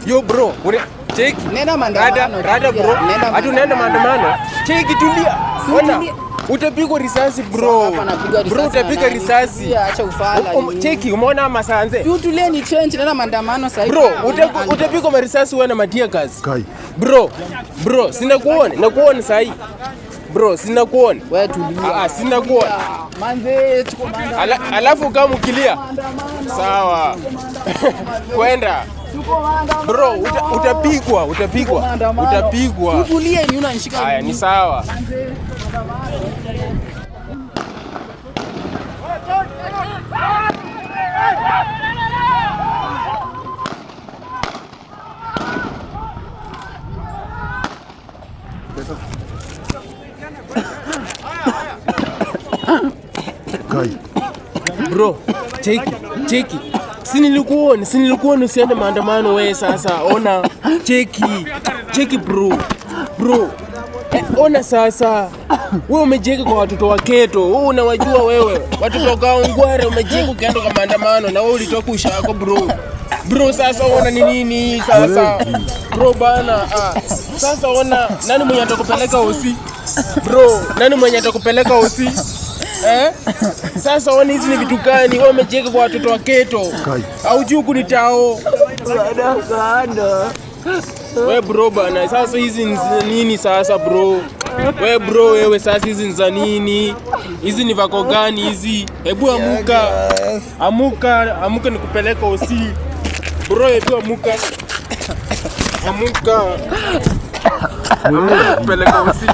Yo bro, cheki. Nenda maandamano. Rada, rada bro. Nenda Hadi unaenda maandamano. Cheki, tulia. Si Ona. utulie. Utapigwa risasi bro. Hapa napigwa Bro, risasi na utapiga nani? risasi. Tulia, acha ufala. Nini. Cheki, umeona masanze? Si utulie ni change, nenda maandamano sasa hivi. Bro, utapigwa marisasi wewe na matia kazi. Kai. Bro, bro, sina kuona, nakuona sahi. Bro, sina kuona. Wewe tulia. Ah, sina kuona. Manze, tuko maandamano. Alafu kama ukilia. Sawa. Kwenda. Tuko maandamano. Bro, utapigwa, utapigwa. Maandamano. Utapigwa. Si utulie ni unanishika. Haya, ni sawa. Kai. Bro, cheki, cheki. Si nilikuona, si nilikuona usiende maandamano wewe sasa. Ona, cheki. Cheki bro. Bro. Ona sasa. Wewe umejiweka kwa watoto wa keto. Wewe unawajua wewe. Watoto wa Kawangware umejiweka ukaenda kwa maandamano na wewe ulitoka ushako bro. Bro, sasa ona ni nini sasa? Bro bana, ah. Sasa ona nani mwenye atakupeleka hosi? Bro, nani mwenye atakupeleka hosi? Eh? Sasa ona hizi ni vitu gani? Wewe umejiweka kwa watoto wa keto. Kai. Au juu kunitao. We bro bana, sasa hizi ni za nini sasa bro? We bro wewe, sasa hizi ni za nini? Hizi ni vako gani hizi? Hebu amuka. Amuka, amuka nikupeleka hosi. Bro, hebu amuka. Amuka. Amuka nikupeleka hosi.